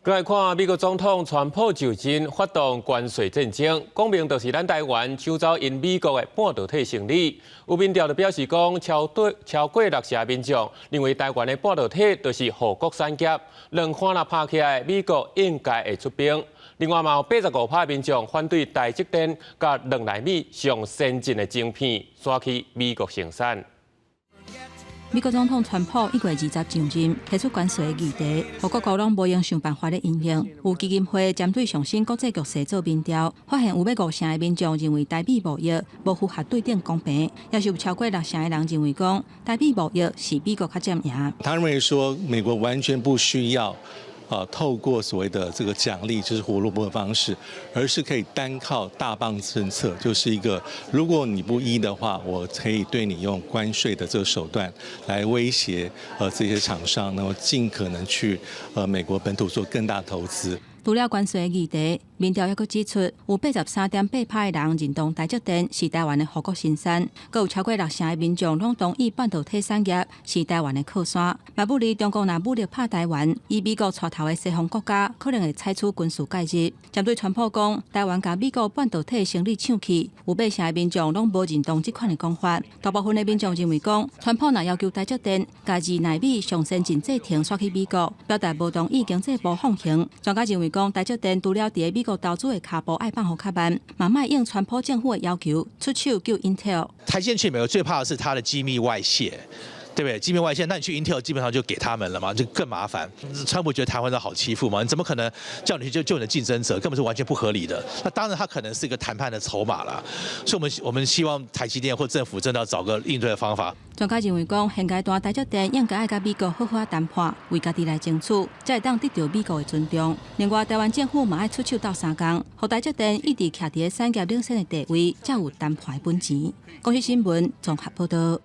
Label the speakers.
Speaker 1: 閣來看美國總統川普就任發動關稅戰爭，講明就是咱台灣搶走𪜶美國的半導體生意。有民調就表示講，超過六成民眾認為台灣的半導體就是護國產業，兩岸若拍起來，美國應該會出兵。另外嘛有85%民眾反對台積電共2納米上先進的晶片徙去美國生產。
Speaker 2: 美國總統川普1月20上任，提出關稅的議題，予各國攏無閒想辦法咧因應。有基金會針對上新國際局勢做民調，發現有欲五成的民眾認為台美貿易無符合對等公平，也是有超過六成的人認為講台美貿易是美國較佔贏。
Speaker 3: 他認為說美國完全不需要透過所謂的這個獎勵，就是胡蘿蔔的方式，而是可以單靠大棒政策，就是一個如果你不依的話，我可以對你用關稅的這個手段來威脅這些廠商，然後盡可能去美國本土做更大投資。
Speaker 2: 除了關稅的議題，民調猶閣指出，有83.8%的人認同台積電是台灣的護國神山，閣有超過六成的民眾攏同意半導體產業是台灣的靠山。嘛不利中國若武力拍台灣，以美國帶頭的西方國家可能會採取軍事介入。針對川普講台灣共美國半導體生意搶去，有八成的民眾攏無認同這款的講法。大部分的民眾認為講，川普若要求台積電共2納米上先進製程徙去美國，表達無同意經濟部放行。專家認為講，台積電除了佇美國投資的跤步愛放予較慢，嘛莫應川普政府的要求出手救 Intel。
Speaker 4: 台積電去美國最怕的是它的機密外洩，對不對？機密外洩，那你去 Intel 基本上就給他們了嘛，就更麻煩。川普覺得台灣人好欺負嘛？你怎麼可能叫你去救救你的競爭者？根本是完全不合理的。那當然，他可能是一個談判的籌碼啦。所以，我們希望台積電或政府真的要找個應對的方法。
Speaker 2: 專家認為講，現階段台積電應該愛佮美國好好仔談判，為家己來爭取，才會當得著美國的尊重。另外，台灣政府嘛愛出手鬥相共，予台積電一直徛佇咧產業領先的地位，才有談判的本錢。公視新聞綜合報導。